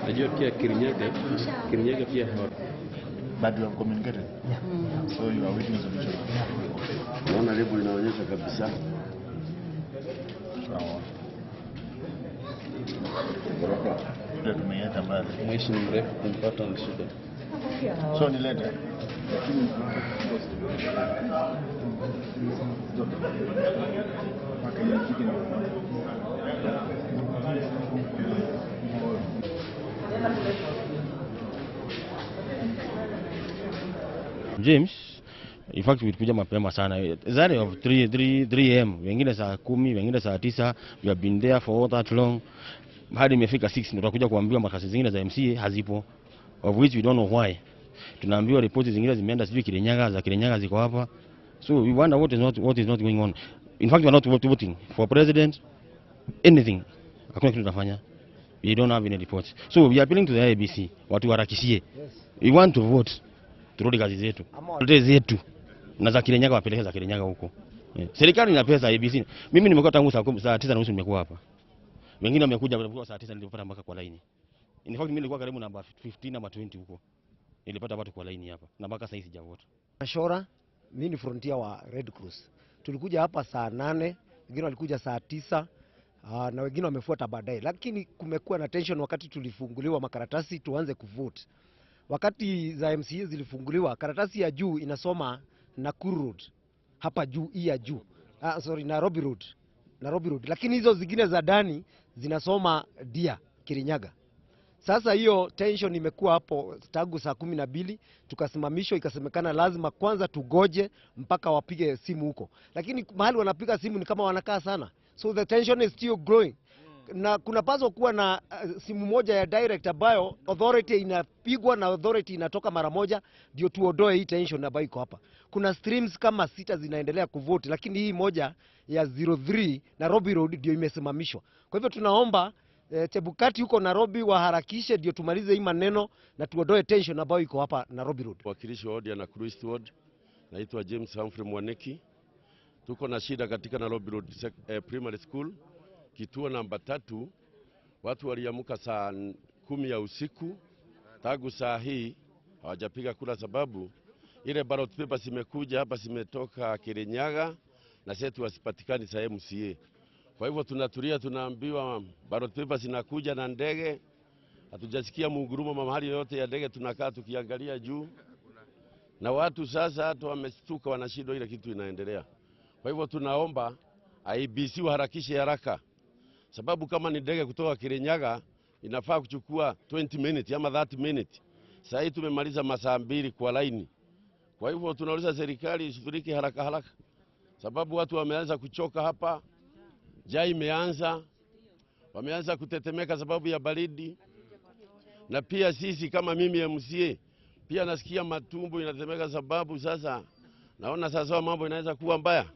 Najua pia Kirinyaga pia hawa. But you have communicated. Yeah. So you are waiting solution. Naona lebo inaonyesha kabisa. Sawa. Ndio tumeiacha mbali. Mwishi ni mrefu kumpata ni shida. So nilete. James, in fact tulikuja mapema sana. Zare of 3 am, wengine saa 10, wengine saa 9. We have been there for all that long. Hadi imefika 6 ndio tutakuja kuambiwa makasi zingine za MCA hazipo, of which we don't know why. Tunaambiwa ripoti zingine zimeenda sijui Kirinyaga, za Kirinyaga ziko hapa. So we wonder what is not going on. In fact we are not voting for president anything. Hakuna kitu tunafanya. We don't have any reports. So we are appealing to the IEBC, watu harakishie. Yes. We want to vote. Turudi kazi zetu. Turudi zetu. Na za Kirinyaga wapeleke za Kirinyaga huko. Yeah. Serikali ina pesa IEBC. Mimi nimekuwa tangu saa 9:30 nimekuwa hapa. Wengine wamekuja walikuwa saa 9 nilipata mpaka kwa line. In fact mimi nilikuwa karibu namba 15 ama 20 huko. Nilipata watu kwa line hapa na mpaka sasa sijavote. Mashora, mimi ni frontier wa Red Cross. Tulikuja hapa saa 8, wengine walikuja saa 9. Na wengine wamefuata baadaye, lakini kumekuwa na tension wakati tulifunguliwa makaratasi tuanze kuvote. Wakati za MCA zilifunguliwa, karatasi ya juu inasoma Nakuru Road hapa juu, hii ya juu, sorry, Nairobi Road, Nairobi Road, lakini hizo zingine za ndani zinasoma Dia Kirinyaga. Sasa hiyo tension imekuwa hapo tangu saa 12, tukasimamishwa, ikasemekana lazima kwanza tugoje mpaka wapige simu huko, lakini mahali wanapiga simu ni kama wanakaa sana. So the tension is still growing. Na kunapaswa kuwa na simu moja ya direct ambayo authority inapigwa na authority inatoka mara moja, ndio tuondoe hii tension ambayo iko hapa. Kuna streams kama 6 zinaendelea kuvote, lakini hii moja ya 03 Nairobi Road ndio imesimamishwa. Kwa hivyo tunaomba Chebukati huko Nairobi waharakishe ndio tumalize hii maneno na tuondoe tension ambayo iko hapa Nairobi Road. Wakilishi wa ward ya Nakuru East Ward, naitwa James Humphrey Mwaniki. Tuko na shida katika Nairobi Road Primary School, kituo namba 3. Watu waliamka saa 10 ya usiku, tangu saa hii hawajapiga kura sababu ile ballot papers zimekuja hapa zimetoka Kirinyaga na zetu wasipatikani saa MCA. Kwa hivyo tunatulia, tunaambiwa ballot papers zinakuja na ndege. Hatujasikia mungurumo mahali yote ya ndege, tunakaa tukiangalia juu. Na watu sasa hata wameshtuka, wanashindwa ile kitu inaendelea. Kwa hivyo tunaomba IEBC waharakishe haraka, sababu kama ni ndege kutoka Kirinyaga inafaa kuchukua 20 minutes ama 30 minutes. Sasa hii tumemaliza masaa 2 kwa laini. Kwa hivyo tunauliza serikali ishughulike haraka haraka, sababu watu wameanza kuchoka hapa. Njaa imeanza, wameanza kutetemeka sababu ya baridi. Na pia sisi kama mimi MCA pia nasikia matumbo inatetemeka sababu sasa naona sasa mambo inaweza kuwa mbaya.